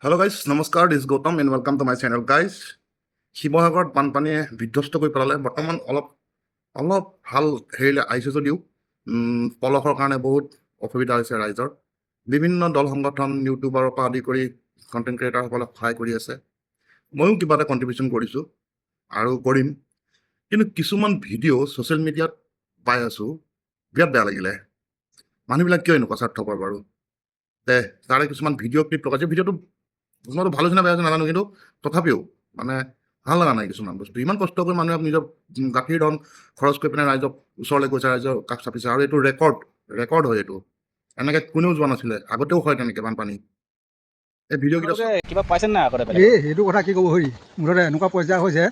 Hello' guys, নমস্কাৰ। This Gautam and welcome to my channel, guys. শিৱসাগৰত বানপানীয়ে বিধ্বস্ত কৰি পেলালে। বৰ্তমান অলপ অলপ ভাল হেৰিলৈ আহিছে যদিও পলসৰ কাৰণে বহুত অসুবিধা হৈছে ৰাইজৰ। বিভিন্ন দল সংগঠন, ইউটিউবাৰৰ পৰা আদি কৰি কণ্টেণ্ট ক্ৰিয়েটাৰসকলে সহায় কৰি আছে। ময়ো কিবা এটা কণ্ট্ৰিবিউশ্যন কৰিছোঁ আৰু কৰিম। কিন্তু কিছুমান ভিডিঅ' ছ'চিয়েল মিডিয়াত পাই আছোঁ, বিৰাট বেয়া লাগিলে। মানুহবিলাক কিয় এনেকুৱা স্বাৰ্থপৰ বাৰু? দে তাৰে কিছুমান ভিডিঅ' ক্লিপ লগাইছে। ভিডিঅ'টো কিছুমানটো ভাল হৈছে নে বেয়া হৈছে নাজানো, কিন্তু তথাপিও মানে ভাল লগা নাই কিছুমান বস্তু। ইমান কষ্ট কৰি মানুহে নিজৰ গাঁঠিৰ ধন খৰচ কৰি পিনে ৰাইজক ওচৰলৈ গৈছে, ৰাইজৰ কাষ চাপিছে। আৰু এইটো ৰেকৰ্ড ৰেকৰ্ড হয়। এইটো এনেকৈ কোনেও যোৱা নাছিলে, আগতেও হয় তেনেকৈ বানপানী। এই ভিডিঅ'কেইটা আপোনালোকে কিবা পাইছে নাই আগতে বেলেগ? এই সেইটো কথা কি ক'ব হৰি, মুঠতে এনেকুৱা পৰ্যায় হৈছে,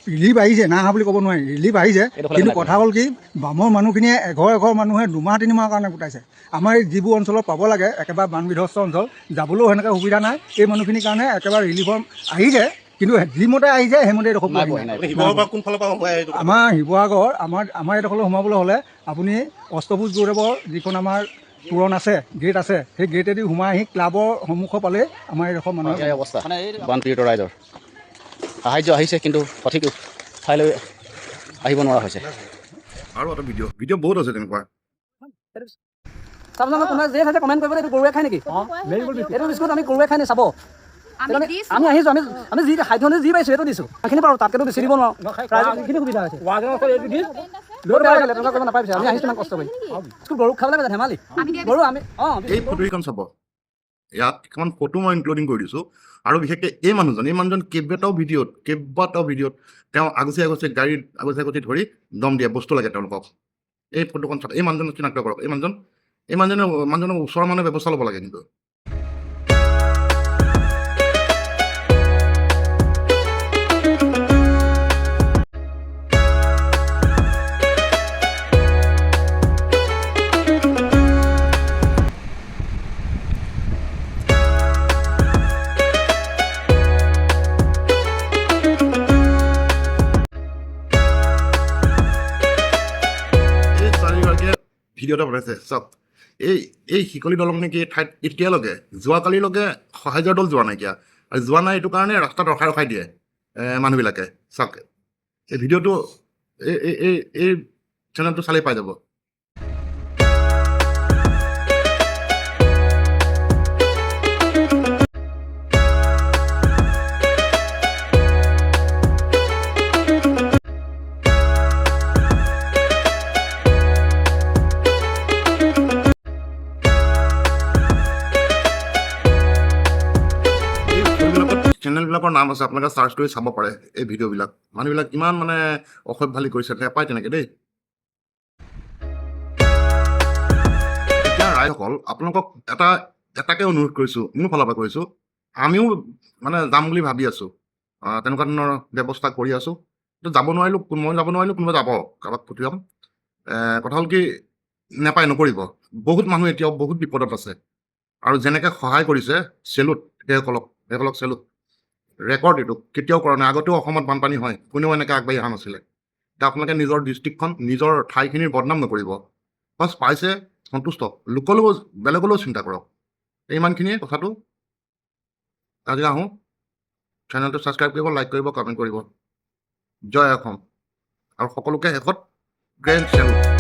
ৰিলিফ আহিছে, নাই অহা বুলি ক'ব নোৱাৰি, ৰিলিফ আহিছে। এইডোখৰলৈ কিন্তু নাই। কথা হ'ল কি, বামৰ মানুহখিনিয়ে এঘৰ এঘৰ মানুহে 2 মাহ 3 মাহৰ কাৰণে গোটাইছে। আমাৰ এই যিবোৰ অঞ্চলত পাব লাগে, একেবাৰে বান বিধ্বস্ত অঞ্চল, যাবলৈও সেনেকৈ সুবিধা নাই। এই মানুহখিনিৰ কাৰণে একেবাৰে ৰিলিফৰ আহিছে, কিন্তু যিমতে আহিছে সেইমতে এইডোখৰ নাই পোৱাহি পোৱাহি নাই। নাই। শিৱসাগৰ কোনফালৰ পৰা সোমাই এইটো? আমাৰ শিৱসাগৰ, আমাৰ এইডোখৰলৈ সোমাবলৈ হ'লে আপুনি অষ্টভুজ গৌৰৱৰ যিখন আমাৰ তোৰণ আছে, গেট আছে, সেই গেটেদি সোমাই আহি ক্লাবৰ সন্মুখৰ পালেই আমাৰ এইডোখৰ মানুহে এয়াই অৱস্থা বানপীড়িত ৰাইজৰ। সাহায্য আহিছে, কিন্তু সঠিক ঠাইলৈ আহিব নোৱাৰা হৈছে। আৰু এটা ভিডিঅ' বহুত আছে তেনেকুৱা। চাব, আমাৰ কোনোবা যিয়ে চাইছে কমেণ্ট কৰিব, এইটো গৰুৱে খায় নেকি? এইটো বিস্কুট আমি গৰুৱে খাই নি চাব। আমি দিছোঁ। আমি আহিছোঁ, আমি যি সাধ্য যি পাইছোঁ সেইটো দিছোঁ। সেইখিনি পাৰোঁ, তাতকৈতো বেছি দিব নোৱাৰোঁ। ৰাইজক সেইখিনি সুবিধা হৈছে। বহুত বেয়া লাগিলে, তেনেকুৱা কৰিব নাপাই পিছে। আমি আহিছোঁ ইমান কষ্ট কৰি, বিস্কুট গৰুক খাবলৈ বেয়া, ধেমালি গৰু আমি এই ফটোকেইখন চাব। ইয়াত কিছুমান ফটো মই ইনক্লুডিং কৰি দিছোঁ। আৰু বিশেষকৈ এই মানুহজন কেইবাটাও ভিডিঅ'ত তেওঁ আগচি আগচি গাড়ীত আগচি আগচি ধৰি দম দিয়ে, বস্তু লাগে তেওঁলোকক। এই ফটোখন চাওক, এই মানুহজনক চিনাক্ত কৰক। এই মানুহজনৰ ওচৰৰ মানুহে ব্যৱস্থা ল'ব লাগে কিন্তু। এই ছোৱালীগৰাকীয়ে ভিডিঅ' এটা বনাইছে, চাওক। এই শিকলি দলং নেকি এই ঠাইত এতিয়ালৈকে যোৱাকালিলৈকে সাহায্যৰ দল যোৱা নাইকিয়া। আৰু যোৱা নাই এইটো কাৰণে ৰাস্তাত ৰখাই ৰখাই দিয়ে মানুহবিলাকে। চাওক এই ভিডিঅ'টো, এই চেনেলটো চালেই পাই যাব। এই ফটোবিলাকত চেনেলবিলাকৰ নাম আছে, আপোনালোকে চাৰ্চ কৰি চাব পাৰে। এই ভিডিঅ'বিলাক মানুহবিলাক ইমান মানে অসভ্যালি কৰিছে, নাপায় তেনেকে দেই। এতিয়া ৰাইজসকল, আপোনালোকক এটা এটাকে অনুৰোধ কৰিছোঁ, মোৰ ফালৰ পৰা কৰিছোঁ। আমিও মানে যাম বুলি ভাবি আছোঁ, তেনেকুৱা ধৰণৰ ব্যৱস্থা কৰি আছোঁ। কিন্তু যাব নোৱাৰিলোঁ, মই যাব নোৱাৰিলোঁ, কোনোবা যাব, কাৰোবাক পঠিয়াম। কথা হ'ল কি, নাপায়, নকৰিব। বহুত মানুহ এতিয়াও বহুত বিপদত আছে। আৰু যেনেকৈ সহায় কৰিছে, চেলুট সেইসকলক চেলুট। ৰেকৰ্ড এইটো কেতিয়াও কৰা নাই। আগতেও অসমত বানপানী হয়, কোনেও এনেকৈ আগবাঢ়ি অহা নাছিলে। এতিয়া আপোনালোকে নিজৰ ডিষ্ট্ৰিক্টখন, নিজৰ ঠাইখিনিৰ বদনাম নকৰিব। বাছ, পাইছে সন্তুষ্ট, লোকলৈও বেলেগলৈও চিন্তা কৰক। ইমানখিনিয়ে কথাটো। আজি আহোঁ। চেনেলটো ছাবস্ক্ৰাইব কৰিব, লাইক কৰিব, কমেণ্ট কৰিব। জয় অসম। আৰু সকলোকে শেষত গ্ৰেণ্ড চেলুট।